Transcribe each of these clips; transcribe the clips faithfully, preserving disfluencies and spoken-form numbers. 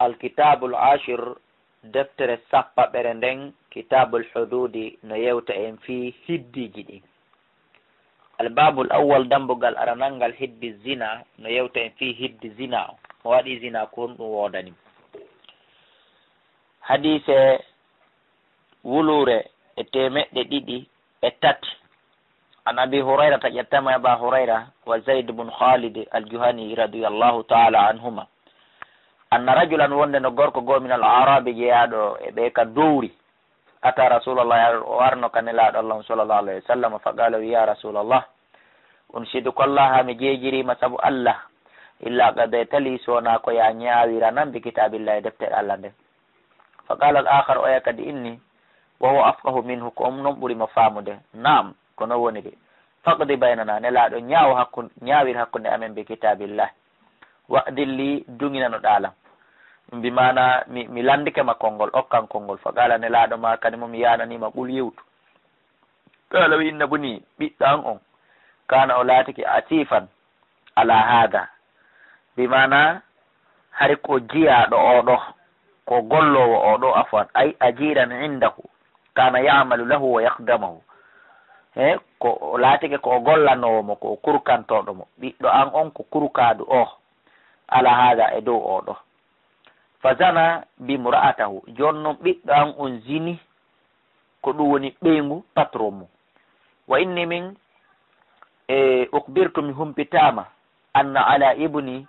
Alkitaabul Ashir, deftere sappaɓere nden, Kitaabul Huduudi, no yewta en fii hiddiiji ɗin. Albaabul Awwal, dambugal aranal ngal, hiddi zina, no yewta en fii hiddi zina on. Mo waɗi zina, ko honɗum woodani mo? Hadiise wuluure e teemeɗɗe ɗiɗi e tati. An Abi Hurayrata, ƴettaama e Aba Hurayra, wa Zayd bun Khalid al-Juhani radiyallahu ta'ala anhuma. Anna rajulan, wonde no gorko goo, min al-Aarabi, jeyaaɗo e ɓe ka dowri, ata Rasulallah, o arno ka Nelaaɗo Allah on sallallahu alayhi wa sallam, fa qaala, wi, ya Rasulallah, unshiduka Allah, mi jeejiriima sabu Allah, illa qadayta li, so wonaa ko ya ñaawiranan, bi kitaabillahi, e deftere Allah nden. Fa qaala al-aakhar, oya kadi inni, wa huwa afqahu minhu, ko on non ɓuri mo faamude. Naam, ko non woniri. Faqdi baynana, Nelaaɗo, ñaaw hakkun-, ñaawir hakkunde amen bi kitaabillah. Wa'din li, duŋinanoɗaa lan. Bi maana, mi, mi lanndike ma konngol, okkan konngol. Fa qaala, Nelaaɗo, ma kadi mo mi yaananiima, qul, yewtu. Qaala, wi, inna buni, ɓiɗɗo an on, kaana, o laatike, asiifan, ala haada. Bi maana, hari ko jiyaaɗo oo ɗoo, ko golloowo oo ɗoo, afwan, ay ajiiran indahu, kaana ya'malu lahu wa yakhdamahu. He, ko o laatike ko o gollanoowo mo, ko o kurkantooɗo mo. Ɓiɗɗo an on ko kurkaaɗo oo, ala haada, e dow oo ɗoo. Fa zana bi imra'atahu, jooni non ɓiɗɗo an on zini, ko ɗum woni ɓeyngu patron mum. Wa inni min, e, ukhbirtu, mi humpitaama, anna ala ibni,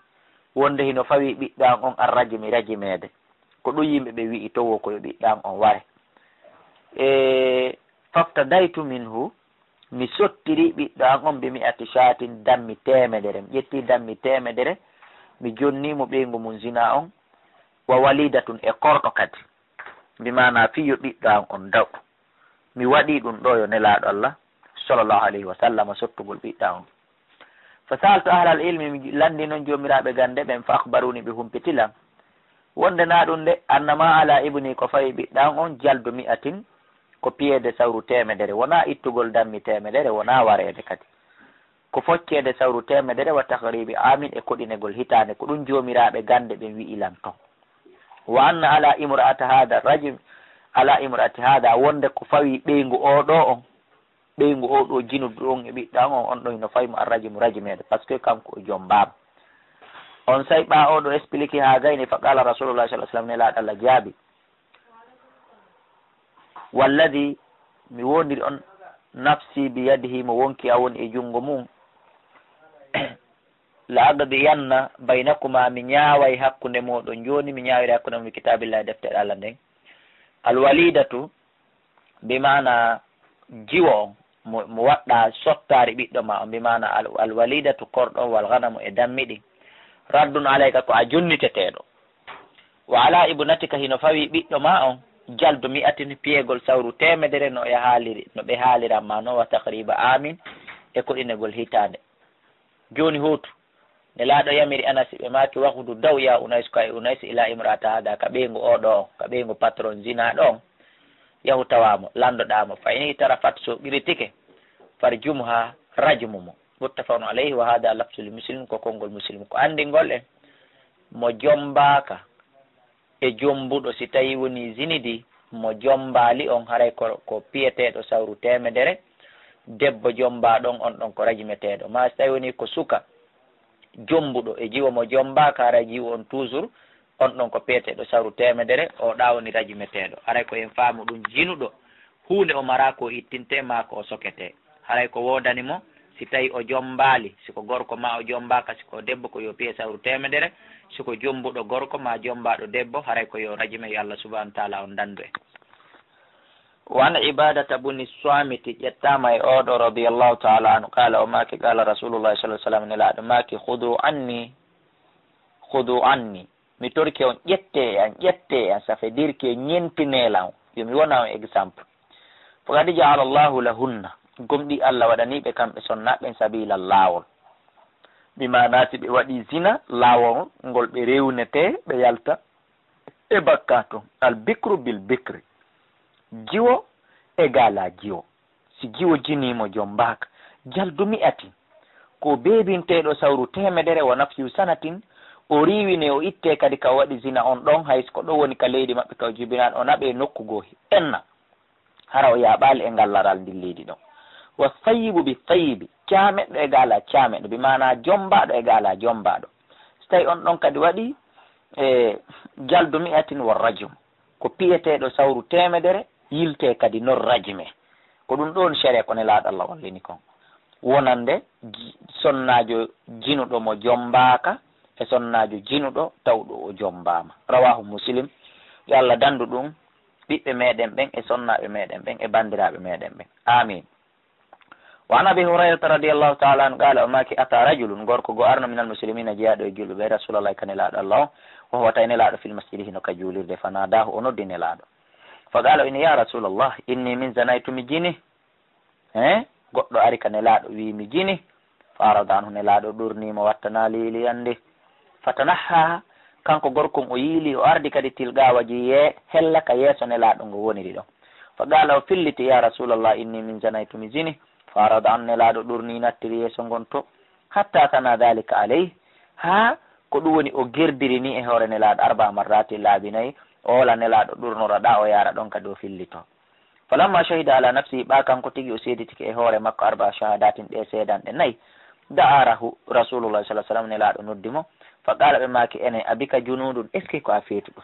wonde hino fawii ɓiɗɗo an on arrajmi, rajimeede. Ko ɗum yimɓe ɓe wi'i to woo ko yo ɓiɗɗo an on ware. E, faftadaytu minhu, mi sottiri ɓiɗɗo an on bi mi'ati shaatin, dammi teemedere. Mi ƴetti dammi teemedere, mi jonni mo ɓeyngu mum zina on. Wa walidatun, e korɗo kadi. Bi maana fii yo ɓiɗɗo an on daw. Mi waɗii ɗum ɗoo yo Nelaaɗo Allah, sallallahu alayhi wa sallam, sottugol ɓiɗɗo an on. Fa sa'altu ahlal ilmi, mi lanndii non joomiraaɓe gannde ɓen, fa akhbaruni, ɓe humpiti lan. Wonde naa ɗum de, anna ma ala ibni, ko fawii ɓiɗɗo an on, jaldu mi'atin, ko piyeede sawru teemedere, wonaa ittugol dammi teemedere, wonaa wareede kadi. Ko focceede sawru teemedere, wa takhribi aamin, e koɗinegol hitaande, ko ɗum joomiraaɓe gannde ɓen wi'i lan ton. Wa anna ala imra'ati haada rajim, ala imra'ati haada, wonde ko fawii ɓeyngu oo ɗoo on, ɓeyngu oo ɗoo jinuɗo on e ɓiɗɗo an on, on ɗon hino fawii mo arrajimu, rajimeede, parce que kanko o jombaama. Onsay ɓaa oo ɗoo expliqué haa gayni, fa qaala Rasulullah sallallahu alayhi wa sallam, Nelaaɗo Allah jaabi, walladhi, mi woondiri on, nafsi bi yadihi, mo wonki an woni e junngo mum, la aqdiyanna baynakuma, mi ñaaway hakkunde mooɗon jooni, mi ñaawira hakkunde mon bi kitaabillahi, deftere Allah nden. Alwalidatu, bi maana jiwo on, mo, mo waɗɗaa sottaari ɓiɗɗo ma on, bi maana al-, alwalidatu, korɗo on, wal ghanamu, e dammi ɗin. Raddun alayka, ko a jonniteteeɗo. Wa ala ibnatika, hino fawii ɓiɗɗo ma on, jaldu mi'atin, piyegol sawru teemedere, no e haaliri, no ɓe haaliran ma non, wa takhriba aamin, e koɗinegol hitaande. Jooni hootu, Nelaaɗo yamiri Anas, ɓe maaki, waghdu, daw, ya Unays, ko a Unays, ila imra'ata haada, ka ɓeyngu oo ɗoo on, ka ɓeyngu patron zinaaɗo on, yahu tawaa mo, lanndoɗaa mo, fa in i'tarafat, so ɓiritike, farjumha, rajmu mo. Muttafaqun alayhi, wa haada lafzu li Muslim, ko konngol Muslim. Ko anndingol en, mo jombaaka e jombuɗo, si tawii wonii zinidi, mo jombaali on, haray ko, ko piyeteeɗo sawru teemedere, debbo jombaaɗo on, on ɗon ko rajimeteeɗo. Maa si tawii wonii ko suka jombuɗo e jiwo mo jombaaka, haray jiwo on toujours, on ɗon ko piyeteeɗo sawru teemedere, o ɗaa woni rajimeteeɗo. Haray ko en faamu ɗum, jinuɗo, huunde o maraa ko o ittintee maa ko o soketee. Haray ko woodani mo, si tawii o jombaali, si ko gorko maa o jombaaka, si ko debbo, ko yo piye sawru teemedere, si ko jombuɗo gorko maa jombaaɗo debbo, haray ko yo rajime, yo Allah subhanahu wa taala on danndu en. Wa an Ibadata buni Swamiti, ƴettaama e oo ɗoo radiyallahu taala anhu, qaala, o maaki, qaala Rasulullahi sallallahu alayhi wa sallam, Nelaaɗo maaki, khudu anni, khudu anni, mi torike on, ƴettee e an, ƴettee e an, ça veut dire que ñentinee lan, yo mi wona on exemple. Faqad ja'ala Allahu lahunna, gomɗii Allah waɗanii ɓe kamɓe sonnaaɓe ɓen sabiilan, laawol. Bi maanaa si ɓe waɗii zina, laawol ngol ɓe rewnetee, ɓe yalta e bakkaatu. Al bikru bil bikri, jiwo égal à jiwo. Si jiwo jinii mo jombaaka, jaldu mi'atin, ko beebinteeɗo sawru teemedere, wa nafyu sanatin, o riiwine, o itte kadi ka o waɗi zina on ɗon, hay so ko ɗo woni ka leydi maɓɓe ka o jibinaani, o naɓe nokku goo enna. Hara o yaaɓaali e ngal laral ndin leydi ɗon. Wa sayyibu bi sayyibi, caameɗɗo e gaala caameɗɗo, bi maanaa jommbaaɗo e gaala jommbaaɗo. So tawi on ɗon kadi waɗi, e, jaldu mi'atin wa rajum, ko piyeteeɗo sawru teemedere, yiltee kadi non rajime. Ko ɗum ɗoon sere ko Nelaaɗo Allah wallini kon. Wonande ji-, sonnaajo jinuɗo mo jommbaaka e sonnaajo jinuɗo tawɗo o jommbaama. Rawaahu Muslim. Yo Allah danndu ɗum ɓiɓɓe meɗen ɓen e sonnaaɓe meɗen ɓen e banndiraaɓe meɗen ɓen. Aamiin. Wa an Abi Hurayrata radiyallahu ta'ala anhu qaala, o maaki, ataa rajulun, gorko goo arno, minal muslimiina, jeyaaɗo e juulɓe ɓe, Rasuulallahi, ka Nelaaɗo Allah on, wa huwa, tawi Nelaaɗo, fil masjidi, hino ka juulirde, fa naadaahu, o noddi Nelaaɗo. Fa qaala, o inni, yaa Rasuulallah, inni min zanaytu, mi jini. He? Goɗɗo ari ka Nelaaɗo, wi'i, mi jini. Fa arada anhu, Nelaaɗo ɗurnii mo, wattanaali yiliyande. Fatanaha, kanko gorko on o yiili, o ardi kadi tilqaa wajhi, ye-, hella ka yeeso Nelaaɗo ngo woniri ɗon. Fa qaala, o filliti, yaa Rasuulallah, inni min zanaytu, mi jini. Fa arada an, Nelaaɗo ɗurnii, nattiri yeeso ngon to. Hatta sana dhalika alayhi, haa ko ɗum woni o gerdiri ni e hoore Nelaaɗo arba'a marrati, laabi nayi, o woola Nelaaɗo ɗurnora ɗa, o yaara ɗon kadi o fillito. Falamma shahida ala nafsihi, ɓaa kanko tigi o seeditike e hoore makko arba'a shahadatin, ɗe seedanɗe nayi, da'a rahu Rasulullah sallallahu alaihi wasallam, Nelaaɗo noddi mo, fa qaala, ɓe maaki, enen, abika junudun, est-ce que ko a feetuɗo?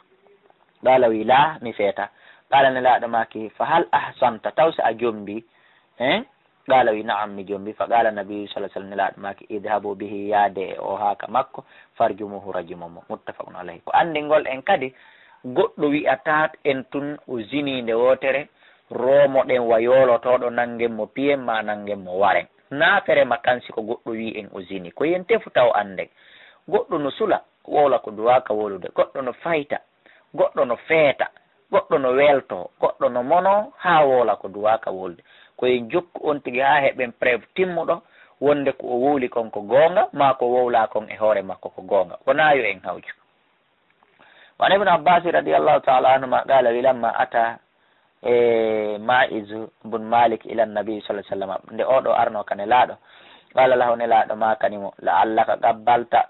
Qaala, wi, laa, mi feeta. Qaala, Nelaaɗo maaki, fa hal ahsanta, taw si a jombi? Hein? Qaala, wi, na'am, mi jombi. Fa qaala Nabiyyu sallallahu alaihi wasallam, Nelaaɗo maaki, idhabu bihi, yaade e o haa ka makko, farjumuhu, rajumo mo. Muttafaqun alayhi. Ko anndingol en kadi, goɗɗo wi'ataa en tun o zini nde wootere, roomoɗen wa yoolotooɗo, nanngen mo piyen maa nanngen mo waren. Naa fere ma kan si ko goɗɗo wi'i en o zini. Ko yen tefu taw annden. Goɗɗo no sula, wowla ko duwaaka wowlude. Goɗɗo no fayta, goɗɗo no feeta, goɗɗo no weltoo, goɗɗo no monoo, haa wowla ko duwaaka wowlude. Ko en jokku on tigi haa heɓen preuve timmuɗo wonde ko o wowli kon ko goonga, maa ko wowlaa kon e hoore makko ko goonga. Wonaa yo en hawju. Wa an Ibn Abbas radiyallahu ta'ala anhuma qala, wi, lamma ata, e, Ma'iz bun Malik ila Nabi sallallahu alaihi wasallam, nde o ɗo arno ka Nelaaɗo, qala lahu, Nelaaɗo maakani mo, la'allaka qabbalta,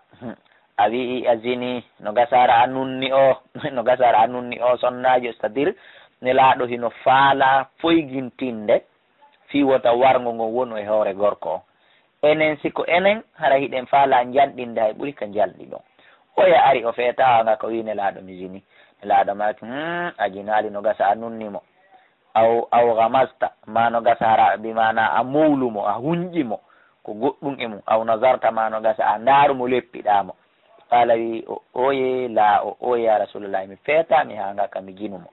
a wi'i a zini, no gasara a nunni o, no gasara a nunni o sonnaajo, c'est-à-dire Nelaaɗo hino faala foygintinde fii wota warngo ngon wonu e hoore gorko on. Enen, si ko enen, hara hiɗen faala njanɗinde hay ɓuri ka njanɗi ɗon. Oya ari o feeta haa nga ko wi'i Nelaaɗo mi zini. Nelaaɗo maaki, hmm, a jinaali, no gasa a nunni mo. Aw, aw gamasta, maa no gasa hara bi maana a mowlu mo, a hunƴi mo, ko goɗɗum e mum. Aw nazarta, maa no gasa a ndaaru mo, leppiɗaa mo. Qaala wi, o, oye, laa, o, oye, ya Rasulullahi, mi feetaami haa nga ka mi jinu mo.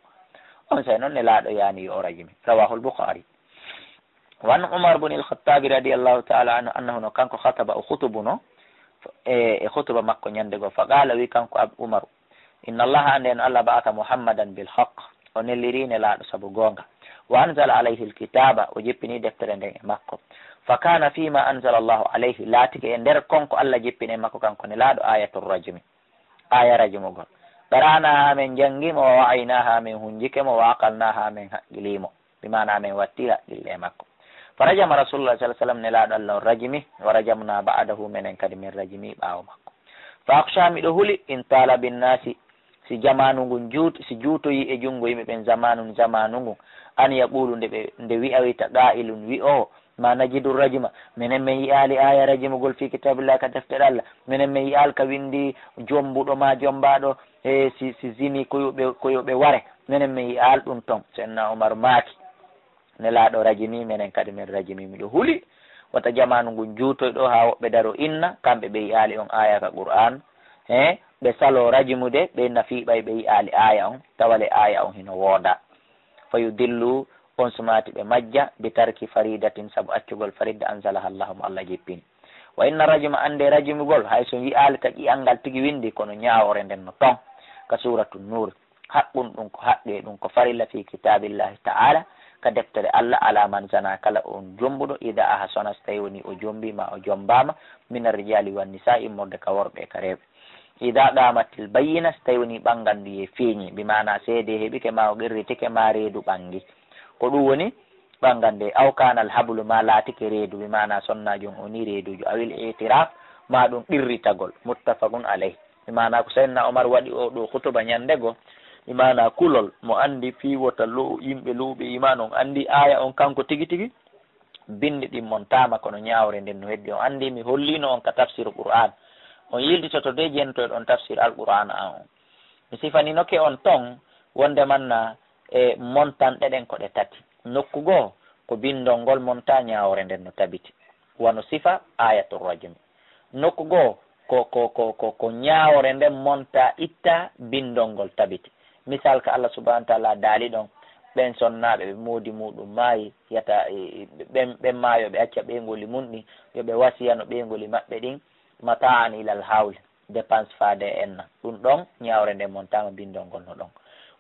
Onsay non Nelaaɗo yaani yo o rajmi. Rawahul Bukhari. Wa an Umar bun al-Khattabi radiyallahu ta'ala anhu, annahu, no kanko, khataba, o khutubuno, e, e khutuba makko ñande goo. Fa qala, wi kanko Ab-, Umaru, inna Allaha, annden Allah, ba'atha Muhammadan bil haqq, o nelliri Nelaaɗo sabu goonga. Wa anzala alayhi al-kitaba, o jippini deftere nden e makko. Fa kana fima anzala Allahu alayhi, laatike e nder kon ko Allah jippini e makko kanko Nelaaɗo, ayatul rajmi. Aya rajmugol. Qara'naha, men janngi mo, wa wa'aynaha, men hunjike mo, wa aqalnaha, men haqqili mo. Bi maana men watti haqqille e makko. Fa rajama Rasulullah sallallahu alaihi wasallam, Nelaaɗo Allah on rajmi, wa rajamna ba'dahu, menen kadi min rajmi ɓaawo makko. Fa akhsha, miɗo huli, in tala bin nasi, si jamaanu ngun juut-, si juutoyi e junngo yimɓe ɓen zamanun, jamaanu ngun, an yaqulu, nde ɓe, nde wi'oyta qa'ilun, wi'oowo, ma najidu rajma, menen men yi'aali aya rajmugol fi kitabillah, ka deftere Allah, menen men yi'aali ka windi jombuɗo ma jombaaɗo, e si, si zini ko yo ɓe, ko yo ɓe ware, menen men yi'aali ɗum ton. Senna Umar maaki, Nelaaɗo rajimi, menen kadi men rajimi. Miɗo huli wata jamaanu ngun juutoy ɗo haa woɓɓe daro inna, kamɓe ɓe yi'aali on aya ka Qur'an, he, ɓe salo rajimude, ɓe inna fii ɓay ɓe yi'aali aya on, tawale aya on hino wooda. Fa yudillu, on sumaati ɓe majja, bi tarki faridatin, sabu accugol faridda, anzalaha Allahu, mo Allah jippini. Wa inna rajma, annde rajmugol, hay so yi'aali ka ƴi'al ngal tigi windi, kono ñaawoore nden no ton, ka Suuratu Nuur. Haqqun, ɗum ko haqqe, ɗum ko farilla, fi kitaabillahi ta'ala, ka deftere Allah, ala man zana, kala on jombuɗo, ida ahsana, so tawi woni o jombi ma o jombaama, min arrijaali wan nisaa, immorde ka worɓe e ka rewɓe. Ida qamatil bayyina, so tawi woni ɓannganduyee feeñi, bi maana seede heɓike ma o qirritike ma reedu ɓanngi. Ko ɗum woni ɓanngande, aw kana al hablu, ma laatike reedu, bi maana sonnaajo on o ni reeduujo, awil itiraf, ma ɗum qirritagol, muttafaqun alayh. Bi maanaa ko Seydina Omar waɗi oo ɗoo hutuba ñannde goo, bi maanaa kulol, mo anndi fii wota lo-, yimɓe luuɓe iimaan, on anndi aaya on kanko tigi tigi, binndi ɗin montaama, kono ñaawre nden no heddi. On anndi mi holliino on ka tafsir Qur'aan. On yiltitoto de jentoyɗon tafsir Al-Qur'aan an on. Mi sifaninoke on ton wonde manna e montanɗe ɗen ko ɗe tati. Nokku goo ko binndol ngol monta, ñaawre nden no tabiti. Wano sifa Aayatul Rajmi. Nokku goo ko, ko, ko, ko, ko ñaawre nden monta, itta, binndol ngol tabiti. Misal ka Allah subhanahu wa ta'ala daali ɗon, ɓen sonnaaɓe ɓe moodi muuɗum maayi, yata, e, e, ɓen, ɓen maayooɓe acca ɓeynguuli mun ɗin, yo ɓe wasiyano ɓeynguuli maɓɓe ɗin, mata'an ilal hawl, dépense faade e enna. Ɗum ɗon, ñaawre nden montaama, binndol ngol no ɗon.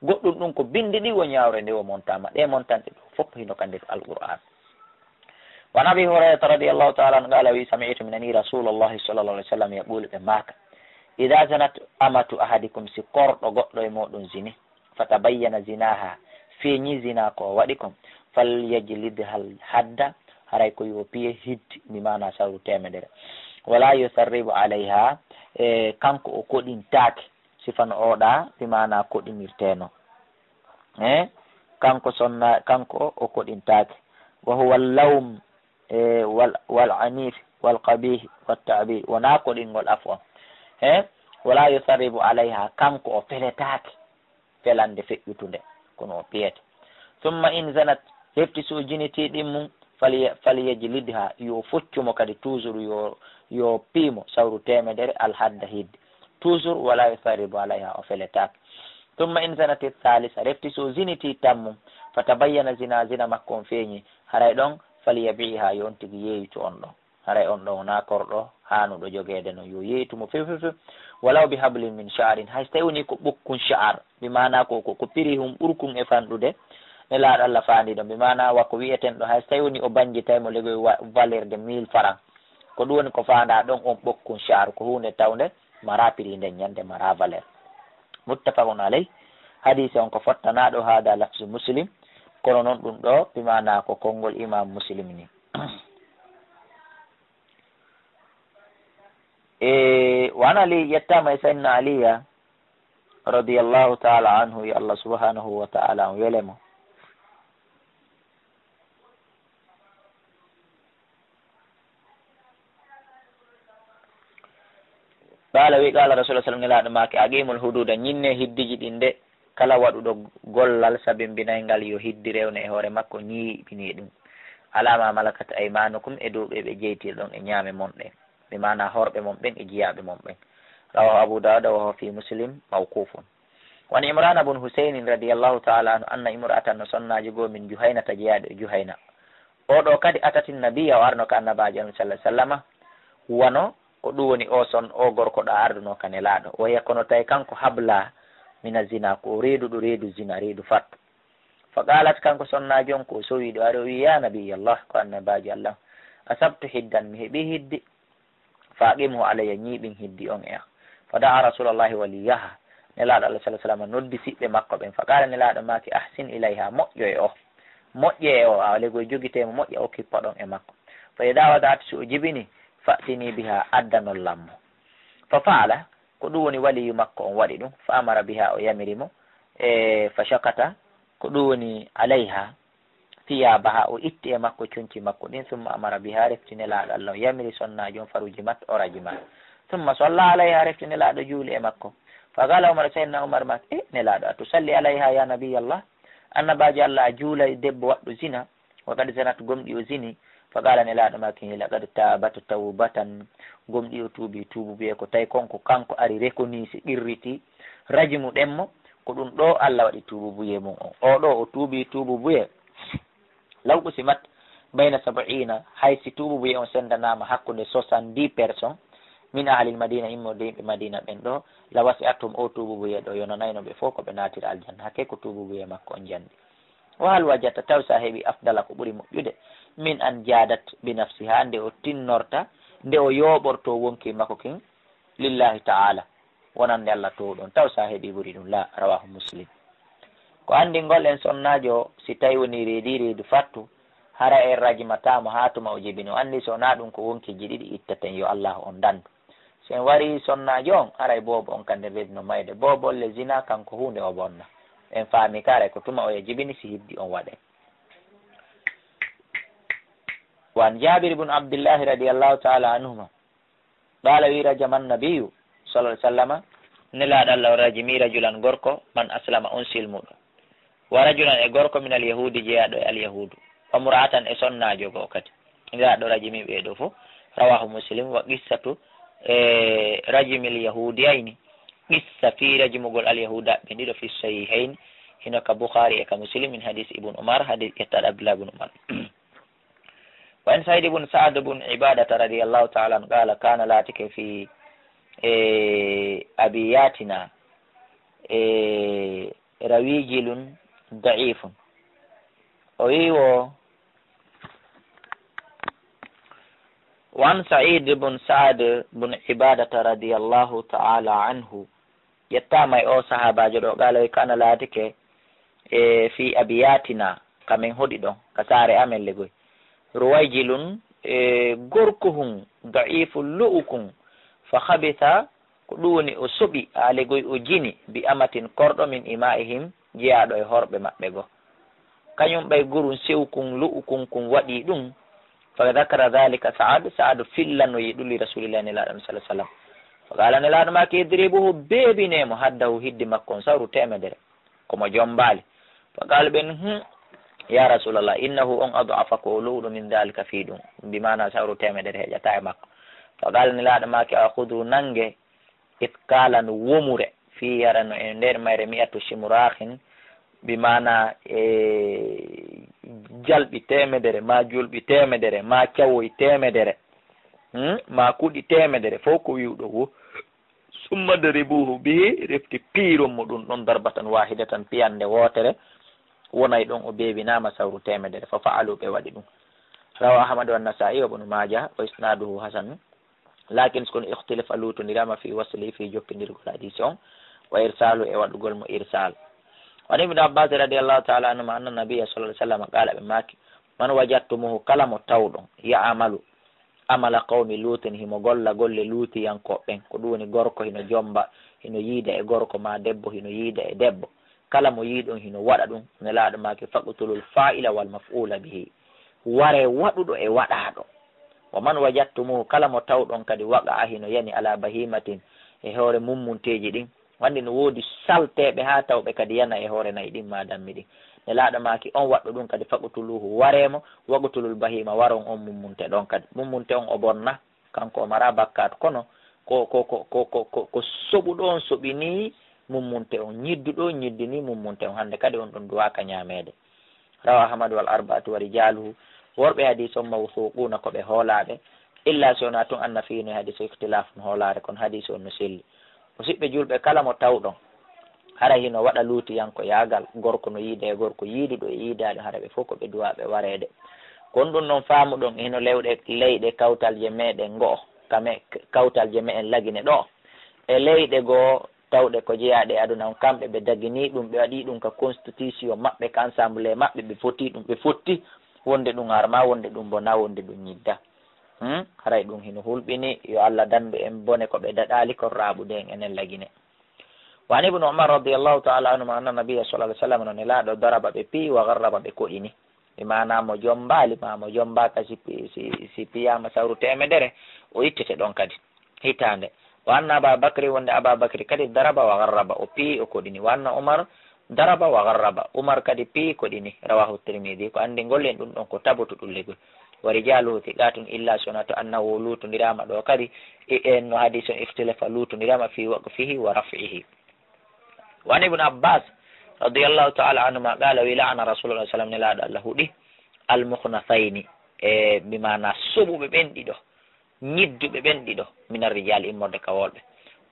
Goɗɗum ɗum ko binndi ɗi wo ñaawre nde wo montaama. Ɗe montanɗe ɗo fof hino ka nder Alqur'aan. Wa an Abi Hurayrata radiyallahu ta'ala anhu qala, wi, sami'tu, mi nani Rasulallahi sallallahu alaihi wasallam yaqulu, ɓe maaka, idha zanat amatu ahadikum, si korɗo goɗɗo e moɗon zini, fatabayyana zinaha, feeñi zina ko o waɗi kon, falyajlidha al hadda, haray ko yo piye hiddi, bi maana sawru temedere. Wala yusarribu alayha, e kanko o koɗintaake, sifan oɗa, bi maana koɗinirteno. E kanko sonna, kanko o koɗintaake. Wa huwa al-lawm, e, wal, wal anif, wal qabih, wat ta'bir. Wona koɗingol afwan. E wala yusarribu alayha, kanko o feletaake felande feƴƴutunde, kono o piyete. Thumma in zanat, hefti so o jiniti ɗin mum, falya-, falyajlidha, yo foccu mo kadi toujours, yo, yo piimo sawru temedere, al hadda hidde. Toujours, wala yusarribu alayha, o feletaake. Thumma in zanati thalisa, refti so o ziniti tammum, fatabayyana zina, zina makko on feeñi, haray ɗon, falyabi'ha, yo on tigi yeeyitu on ɗon. Haray on ɗon wonaa korɗo haanuɗo jogeede non, yo yeeytu mo few, few, few. Walaw bi hablin min sha'rin, hay so tawi woni ko ɓokkun sha'ar, bi maana ko, ko, ko pirihun ɓurkun e fanɗude, Nelaaɗo Allah faandi ɗon, bi maana wa ko wi'eten ɗo, hay so tawi woni o banjitay mo legoy wa-, valeur de mille francs. Ko ɗum woni ko faandaa ɗon on ɓokkun sha'ar, ko huunde tawnde mara prix nden ñande, mara valeur. Muttafaqun alayh. Hadiise on ko fottanaaɗo, hada lafzu Muslim, kono non ɗum ɗo, bi maana ko konngol Imam Muslim ni. E, wa an Ali, yettaama e Sayyidina Aliya, radiyallahu ta'ala anhu, yo Allah subhanahu wa ta'ala on wele mo. Qala wi, qala Rasulullah sallallahu alaihi wasallam, Nelaaɗo maaki, aqimul hududa, ñinne hiddiji ɗin de, kala waɗuɗo gollal sabimbinay ngal yo hiddi rewne e hoore makko, ñiiɓini ɗum. Ala ma malakat aymanukum, e dow ɓe ɓe jeytirɗon e ñaame mon ɗen, bi maana horɓe mon ɓen e jiyaaɓe mon ɓen. Rawahu Abu Dawud wa huwa fi Muslim mawqufun. Wa an Imrana bun Husaynin radiyallahu ta'ala anhu anna imra'atan, no sonnaajo goo min Juhaynata, jeyaaɗo e Juhayna. Oo ɗoo kadi atati nabiyya, o arno ka Annabaajo on sallallahu alaihi wasallama, wano ko ɗum woni oo son, oo gorko ɗo ardunoo ka Nelaaɗo. Wa hiya, kono tawi kanko, habla mina zina, ko o reeduɗo reedu zina, reedu fattu. Fa qalat, kanko sonnaajo on ko o sowi ɗo ari, o wi, ya nabiyallah, ko Annabaajo Allah, asabtu hiddan, mi heɓi hiddi. Fa aqimhu alayya, ñiiɓin hiddi on e an. Fa da'a Rasulallahi waliyaha. Nelaaɗo Allah sallallahu alaihi wasallam noddi siɓɓe makko ɓen. Fa qala, Nelaaɗo maaki, ahsin ilayha, moƴƴo e o. Moƴƴe e o, a legoy jogitee mo moƴƴa, o kippa ɗon e makko. Fa idha wada'at, si o jibini, fa'tini biha, addanon lammo. Fa fa'ala, ko ɗum woni waliyu makko on waɗi ɗum. Fa amara biha, o yamiri mo. E fa shakata, ko ɗum woni alayha, thiyabaha, o itti e makko conci makko ɗin, summa amara biha, refti Nelaaɗo Allah, o yamiri sonnaajo on, farujimat, o rajimaa. Summa salla alayha, refti Nelaaɗo juuli e makko. Fa qala Umar, Sayyidina Umar maaki, e Nelaaɗo, a tusalli alayha ya nabiyallah? Annabaajo Allah, a juulay debbo waɗɗo zina? Wa qad zanat, gomɗi o zini. Fa qala, Nelaaɗo maaki, laqad tabat tawbatan, gomɗi o tuubi tuubu buye, ko tawi kon ko kanko ari rekonisi, qirriti, rajimuɗen mo. Ko ɗum ɗo Allah waɗi tuubu buye mum on. Oo ɗo o tuubi tuubu buye. Law qusimat bayna sab'ina, hay si tuubu buye on sendanaama hakkunde soixante-dix personnes, min ahlil Madina, immorde yimɓe Madina ɓen ɗo, la wasi'athum, o tuubu buye ɗo yonanayno ɓe fof ko ɓe naatira aljanna. Hakke ko tuubu buye makko on janni. Wa hal wajadta, taw sa heɓi, afdala, ko ɓuri moƴƴude, min an jadat bi nafsiha, nde o tinnorta, nde o yooɓorto wonki makko kin, lillahi ta'ala, wonande Allah towɗon, taw sa heɓi ɓuri ɗum? La, rawahu Muslim. Ko anndingol en sonnaajo, si tawi woni reedi reedu fattu, hara en rajimata mo haa tuma o jibini. O anndi so wonaa ɗum ko wonkiiji ɗiɗi ittaten, yo Allah on dandu. Si en wari sonnaajo on, haray boobo on kadi reedi no mayde. Boobo on le zina, kanko huunde o bonna. En faami ka, haray ko tuma oya jibini si hiddi on waɗe. Wa an Jaabir ibn Abdillahi radiyallahu ta'ala anhuma. Qaala, wi, rajama nabiyyu sallallahu alaihi wasallama, Nelaaɗo Allah o rajimi rajulan gorko, man aslama on silmuɗo. Wa rajulan e gorko minal yahuudi jeyaaɗo e alyahuudu. Wa mura'atan e sonnaajo goo kadi. Nelaaɗo rajimi ɓee ɗoo fof. Rawahu Muslim wa qissatu, e, rajmil yahudiyayni. Qissa fii rajmugol alyahuudaaɓe ɓe ɗiɗo fi sahihayni. Hino ka Bukhari e ka Muslim min hadis Ibn Umar, hadis ƴettaaɗo Abdullah ibn Umar. Wa an Said ibn Sa'd ibn Ibadata radiyallahu ta'ala anhu qala, kana laatike fi, e, abiyatina, e, rawijilun da'ifun. O wi wo, wa an Said ibn Sa'd ibn Ibadata radiyallahu ta'ala anhu, ƴettaama e o sahaabaajo ɗo, qaala, wi, kana laatike, e, fi abiyatina, ka men hoɗi ɗon, ka saare amen le goy. Ruwayjilun, e, gorko hun, da'ifu lu'u kun, fa khabitha, ko ɗum woni o soɓi, aale goy o jini, bi amatin korɗo min ima'ihim, jeyaaɗo e horɓe maɓɓe go. Kañum ɓay gorun sew kun, lu'u kun, kun waɗi ɗum. Fa dhakara dhalika Sa'ad, Sa'adu fillanoyi ɗum li Rasulillahi Nelaaɗo on sallallahu alaihi wasallam. Fa qala Nelaaɗo maaki, idribuhu, beebinee mo, haddahu, hiddi makko on, sawru teemedere. Ko mo jombaali. Fa qala ɓen, hmm, ya Rasulallah, innahu on ad'afa ko o lu'uɗo min dhalika fii ɗum. Bi maana sawru teemedere heƴata e makko. Fa qala Nelaaɗo maaki, akhudu, nange, iskalan womure, fii hara no e nder mayre mi'atu shimrahin, bi maana e jalɓi teemedere, maa julɓi teemedere, maa cawoy teemedere, hmm? Maa kuɗi teemedere, fof ko wi'uɗo wo. Summa daribuhu bihi, refti piiron mo ɗum ɗon darbatan wahidatan, piyannde wootere, wonay ɗon o beebinaama sawru teemedere. Fa fa'alu, ɓe waɗi ɗum. Rawa Ahmad wa Nasa'i wa Ibnu Maaja wa isnaduhu hasan. Lakin, kono, ikhtalafa, luutondiraama, fi waslihi, fi jokkindirgol hadiisi on, wa irsaalu, e waɗugol mo irsaal. Wa an Ibni Abbaas radiyallahu ta'ala anhuma anna nabiyya sallallahu alaihi wasallam qaala, ɓe maaki, man wajadtumuhu, kala mo tawɗon, ya'malu amala qawmi Luutin, himo golla golle Luutiyankooɓe ɓen, ko ɗum woni gorko hino jomba, hino yiida e gorko, maa debbo hino yiida e debbo, kala mo yiiɗon hino waɗa ɗum, Nelaaɗo maaki, faqtulul faa'ila wal maf'uula bihi. Waree waɗuɗo e waɗaaɗo. Wa man wajadtumuhu, kala mo tawɗon kadi, waqa'a, hino yani, ala bahimatin, e hoore mummunteeji ɗin. Wandi no woodi salteeɓe haa tawɓe kadi yana e hoore nayi ɗin maa dammi ɗin. Nelaaɗo maaki, on waɗɗo ɗum kadi, faqtuluhu, waree mo, waqtulul bahima, waron on mummunte ɗon kadi. Mummunte on o bonna. Kanko o maraa bakkaatu, kono ko, ko, ko soɓuɗo on soɓinii mummunte on, ñidduɗo on ñiddinii mummunte on. Hannde kadi on ɗon duwaaka ñaameede. Rawa Ahmad wal arba'atu wa rijaluhu. Worɓe hadiis on mawsuuquuna, ko ɓe hoolaaɓe. Illa si wonaa tun anna fiino e hadiis o ikhtilaafun, hoolaare, kono hadiis on no selli. Musiɓɓe julɓe, kala mo tawɗon hara hino waɗa luutiyankoyaagal, gorko no yiida e gorko, yiiduɗo e yiidaaɗo, hara ɓe fof ko ɓe duwaaɓe wareede. Kon ɗum noon faamuɗon, hino lewɗe, leyɗe kawtalje meɗen ngo'o, kame, kawtalje meɗen Lagine ɗo, e leyɗe goo tawɗe ko jeyaaɗe e aduna on, kamɓe ɓe daginii ɗum, ɓe waɗii ɗum ka constitution maɓɓe, ka ensemble maɓɓe, ɓe fotii ɗum, ɓe fotti wonde ɗum harma, wonde ɗum bona, wonde ɗum ñidda. Hmm? Haray ɗum hino hulɓini, yo Allah dandu en bone ko ɓe daɗaali kon raaɓude en enen Lagine. Wa an Ibnu Umar radiyallahu ta'ala anhuma anna nabiyya sallallahu alaihi wasallam, no Nelaaɗo, daraba, ɓe piyi, wa gharraba, ɓe koɗini. Bi maana mo jombaali, maa mo jombaaka, si pi-, si, si piyaama sawru teemedere, o ittete ɗon kadi. Hitaande. Wa anna Aba Bakri, wonde Aba Bakri kadi, daraba wa gharraba, o piyi, o koɗini. Wa anna Umar daraba wa gharraba, Umar kadi piyi, koɗini. Rawahu Tirmidhi. Ko anndingol en ɗum ɗon ko tabutuɗum legol. Wa rijaluhu thiqatun, illa si wonaa to annahu luutondiraama ɗo kadi, e, en no hadiis on ikhtilafa, luutondiraama fi waqfihi wa raf'ihi. Wa an Ibn Abbas radiyallahu ta'ala anhuma qala, wi, la'ana Rasulullah sallallahu alaihi wasallam, Nelaaɗo Allah huɗi, al-mukhnasayni, e bi maana soɓuɓe ɓen ɗiɗo, ñidduɓe ɓen ɗiɗo, minar rijal, immorde ka worɓe,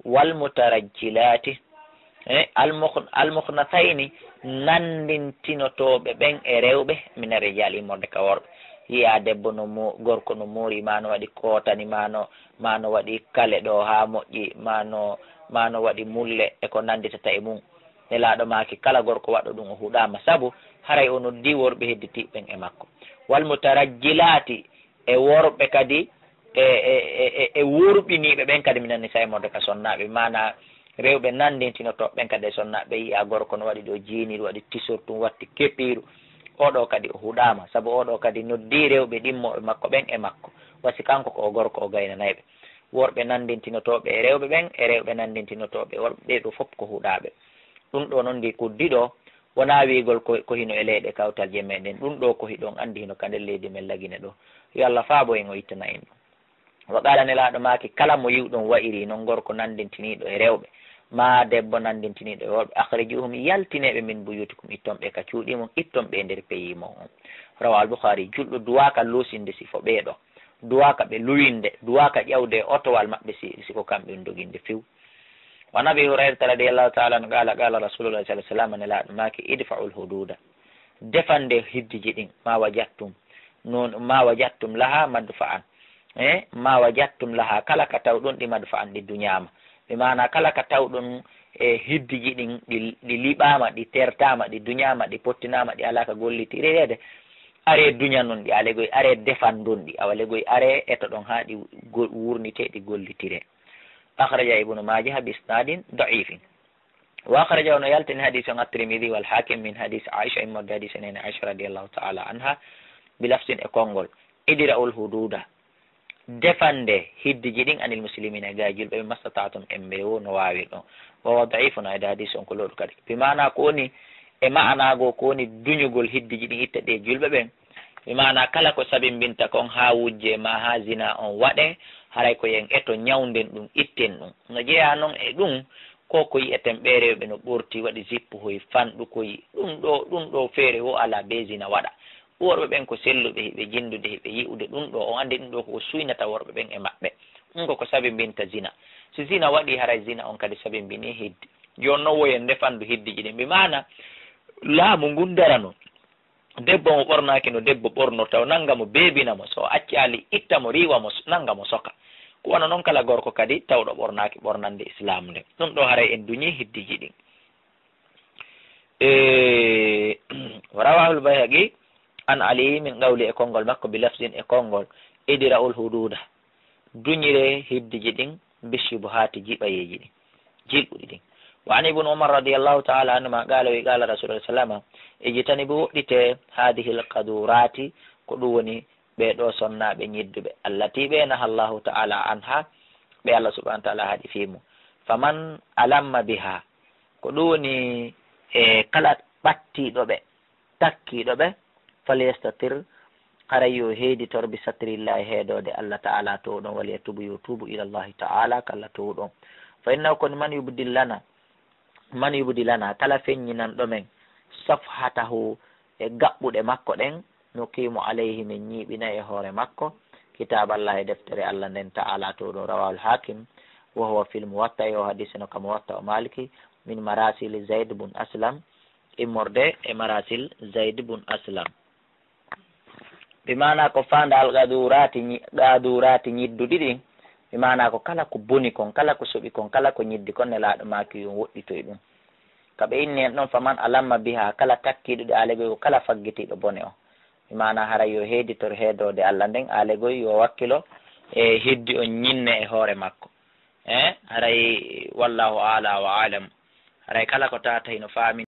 wal mutarajjilati, e al-mukh-, al-mukhnasayni, nanndintinotooɓe ɓen e rewɓe, minar rijal, immorde ka worɓe. Yi'a debbo no mo-, gorko no moori, maa no waɗi kootani, maa no, maa no waɗi kale ɗo haa moƴƴi, maa no, maa no waɗi mulle e ko nannditata e mum. Nelaaɗo maaki, kala gorko waɗɗo ɗum, o huɗaama, sabu haray o noddii worɓe hedditiiɓe ɓen e makko. Wal mutarajjilaati, e worɓe kadi e, e, e, e, e worɓiniiɓe ɓen kadi, minan nisaa, immorde ka sonnaaɓe, maanaa rewɓe nanndintinotooɓe ɓen kadi e sonnaaɓe. Yi'a gorko no waɗi ɗo jiiniiru, waɗi tisortu, watti kepiiru, oo ɗoo kadi o huɗaama, sabu oo ɗoo kadi noddii rewɓe ɗimmooɓe makko ɓen e makko, wa si kanko ko o gorko, o gaynanay ɓe. Worɓe nanndintinotooɓe e rewɓe ɓen, e rewɓe nanndintinotooɓe e worɓe, ɓee ɗoo fof ko huɗaaɓe. Ɗum ɗoo noon, ndi kuddi ɗoo, wonaa wi'ugol ko, ko hino e leyɗe kawtalje meɗen. Ɗum ɗoo ko hiɗon anndi hino ka nder leydi men Lagine ɗoo. Yo Allah faabo en, o ittana en ɗum. Wa qaala, Nelaaɗo maaki, kala mo yi'uɗon wa'iri non gorko nanndintiniiɗo e rewɓe, maa debbo nanndintiniiɗo e worɓe, akhrijuhum, yaltinee ɓe, min buyutikum, itton ɓe ka cuuɗi mon, itton ɓe e nder peyi mon on. Rawahul Bukhaari. Julɗo duwaaka luusinde sifo ɓee ɗoo, duwaaka ɓe luwinde, duwaaka ƴawde e otowal maɓɓe si, si ko kamɓe on doginde few. Wa an Abi Hurayrata radiyallahu ta'ala anhu qaala, qaala Rasuulullaahi sallallaahu alayhi wa sallam, Nelaaɗo maaki, idfa'ul huduuda, defande hiddiji ɗin, ma wajadtum, non, ma wajadtum laha madfa'an, e ma wajadtum laha, kala ka tawɗon ɗi madfa'an, ɗi duñaama. Bi maana kala ka tawɗon e hiddiji ɗin, ɗi, ɗi liɓaama, ɗi tertaama, ɗi duñaama, ɗi pottinaama, ɗi alaa ka gollitireede, aree duñanon ɗi, awa legoy aree defandon ɗi, awa legoy aree etoɗon haa ɗi go-, wurnitee, ɗi gollitiree. Akhraja Ibnu Maaja bi isnaadin da'iifin. Wa akhraja, no yaltini hadiis on, At-Tirmidhi wal Haakim min hadiis Aisha, immorde hadiis nene Aisha radiyallahu ta'ala anha, bi lafzin, e konngol, idra'ul huduuda, defande hiddiji ɗin, anil muslimiina, e gaa e julɓe ɓe, mastata'tum, e mbeewo no waawirɗon. Wa huwa da'iifun, ayda hadiis on ko looɗu kadi. Bi maana ko woni e maana goo, ko woni duñugol hiddiji ɗin, itta ɗi e julɓe ɓen. Bi maana kala ko sabimbinta kon haa wujjee maa haa zina on waɗee, haray ko yo en eto ñawnden ɗum, itten ɗum. No jeyaa non e ɗum, ko ko yi'eten ɓee rewɓe no ɓorti, waɗi zippu hoy fanɗu koy, ɗum ɗoo, ɗum ɗoo feere woo alaa, bee zina waɗa. Worɓe ɓen ko selluɓe, hiɓe jinndude, hiɓe yi'ude ɗum ɗoo. On anndi ɗum ɗoo ko suynata worɓe ɓen e maɓɓe. Ɗum ko ko sabimbinta zina. Si zina waɗii, haray zina on kadi sabimbinii hidde. Jooni non, woyen ndefandu hiddiji ɗin. Bi maana laamu ngun darano debbo mo ɓornaaki no debbo ɓornorta, o nannga mo, beebina mo, so o accaali, itta mo, riiwa mo, nannga mo, soka. Ko wano non kala gorko kadi tawɗo ɓornaaki ɓornande Islaam nden. Ɗum ɗoo haray en duñii hiddiji ɗin. E, rawahul Bayhaqi an Ali min qawli, e konngol makko, bi lafzin, e konngol, idra'ul huduuda, duñiree hiddiji ɗin, bi shubuhaati, jiɓayeeji ɗin, jilɓuɗi ɗin. Wa an Ibnu Umar radiyallahu ta'ala anhuma qaala, wi qaala Rasuulullaahi sallallaahu alayhi wa sallam, ijtanibu, woɗɗitee, haadihil qaduraati, ko ɗum woni ɓee ɗoo sonnaaɓe ñidduɓe, allatii, ɓe, naha Allaahu ta'ala anha, ɓe Allah subhaanahu wa ta'ala haɗi fii mum. Faman alamma biha, ko ɗum woni e kala ɓattiiɗo ɓe, takkiiɗo ɓe, falyastatir, haray yo heeditor, bi satrillaahi, heedoode Allah ta'ala towɗon, walyatubu, yo tuubu, ilallaahi ta'ala, ka Allah towɗon. Fa innahu, ko woni, man yubdi lana, man yubdi lana, kala feññinanɗo men, safhatahu, e gaɓɓuɗe makko ɗen, nuqiimu alayhi, min ñiiɓinay e hoore makko, kitaaballahi, deftere Allah nden, ta'ala towɗon, rawahul Haakim, wa huwa fil Muwatta, o hadiisi no ka Muwatta o Maaliki, min marasili Zayd bun Aslam, immorde e marasil Zayd bun Aslam. Bi maana ko faandaal qaduraati ñi-, qaduraati ñidduɗi ɗin, bi maana ko kala ko boni kon, kala ko soɓi kon, kala ko ñiddi kon, Nelaaɗo maaki yo on woɗɗitoy ɗum. Ka ɓe inni en ɗon, faman alamma biha, kala takkiiɗo ɗi, awa legoy ko kala faggitiiɗo bone on. Bi maana haray yo heeditor heedoode Allah nden, awa legoy yo wakkilo e hiddi on ñinne e hoore makko. Eh, haray wallahu a'la wa a'lam. Haray kala ko tawata hino faami